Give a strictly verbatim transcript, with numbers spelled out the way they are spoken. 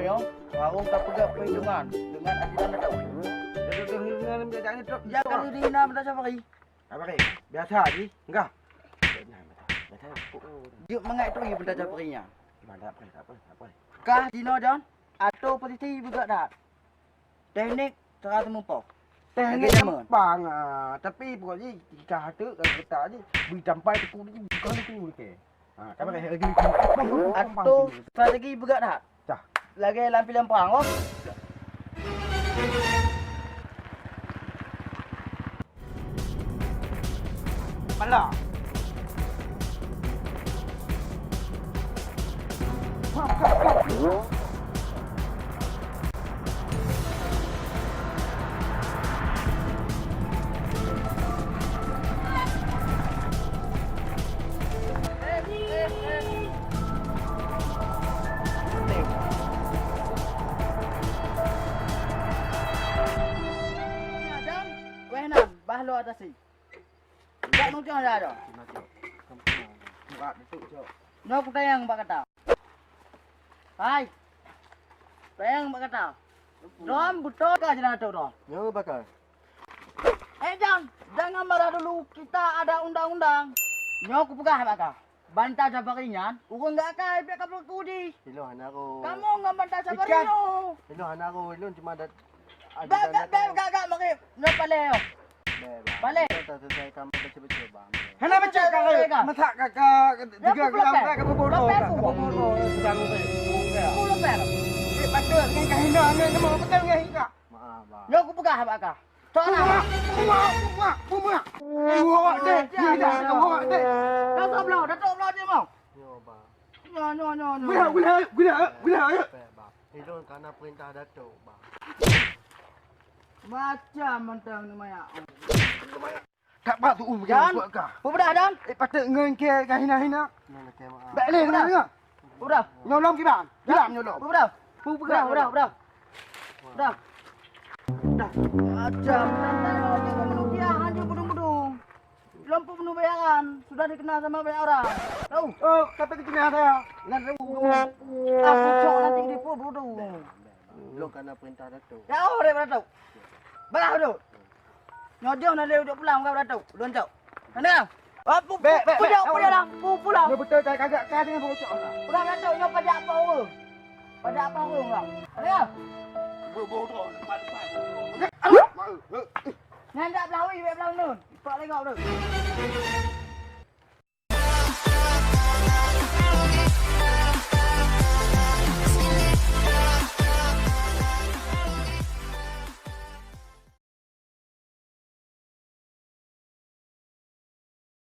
Nyoe, warong tapeugah peuhitungan deungon aturan adat. Jadi, dengan biasanya truk. Ya, kalau di Ina Benda Safari. Apa, Kak? Biasa ji. Enggak. Jeuet mangat tu, Benda Safari nyan. Gimana? Tak apa, tak apa, tak apa. Kah jinoe, Jon? Atau posisi beugöt that? Teknik cara seumeupoh. Teknik gampang, ah, tapi pokok jih jika hate ka kita jih beri tampai teku ni bukan teku ni ke. Ha, kan pakai lagi. Atau strategi beugöt that. Dah. Lagèe lam filem perang, oh. Pala. Weh nan, bah lo atas ni. Bak nujah dah tu. Nyoe kutanyong bak gata. Hai. Tanyong bak gata. Droe beutôi ka jalan tu droe? Nyoe bakal. Eh, Jon, jangan marah dulu. Kita ada undang-undang. Nyoe kupeugah bak kah. Banta Jafari nyan, ureueng gak kai pih ka peuku jih. Ilôn hana rhot. Kamoe ngon Banta Jafari nyoe. Ilôn hana rhot, ilôn cuma dat-, bèk, bèk, bèk, gak, gak, mari. Nyoe palèe nyoe. Bèk, bang. Palèe. Ilôn tak selesai kamoe betul-betul, bang. Hana baca ka, masak ka, ka, tiga gram ka, ka bubur, ka bubur, sedang tu. Sepuluh per. Eh, patut dengan kahina, dengan semua, betul dengan hika. Maaf, bang. Nyoe kupeugah bak kah. Tok lah. Bumak, bumak, bumak. Bumak deh, gila, bumak deh. Datuk Bloe, Datuk Bloe dia mau. Nyoe, bang. Nyoe, nyoe, nyoe, nyoe. Gula, gula, gula, gula. Pèk, bang. Ilôn kana peurintah Datuk, bang. Macam mantang ni maya. Tak pat tu, um, Jon, buat kah? Peue peugah, Jon? Eh, patut ngon ke kahina-hina. Nyoe lagèe maaf. Bèk lé, ngon, ngon. Udah. Nyolong kiban. Kiban nyolong. Udah. Udah, udah, udah. Udah. Udah. Macam tantang orang yang bunuh dia, hanya budung-budung. Belum pun bunuh bayaran, sudah dikenal sama banyak orang. Tahu? Oh, tapi dikenal saya. Nggak tahu. Aku cok nanti di pun bodoh. Belum kena perintah Datuk. Ya, oh, dia Datuk. Balah Datuk. Nyoe jeuh na lé udép pulang, bukan Datuk. Ulôn cok. Mana? Ah, pu-, pu-, bèk, bèk, bèk. Pujok, pujok lah. Pu-, pulang. Nyoe beutôi, ka-, kagak ka deungon bocok lah. Pulang, Datuk, nyoe pajak apa ureueng? Pajak apa ureueng, bang? Mana? Bodoh, depan, depan. Nyan dak beulawi, bèk beulawi nun. Ipak lengok tu.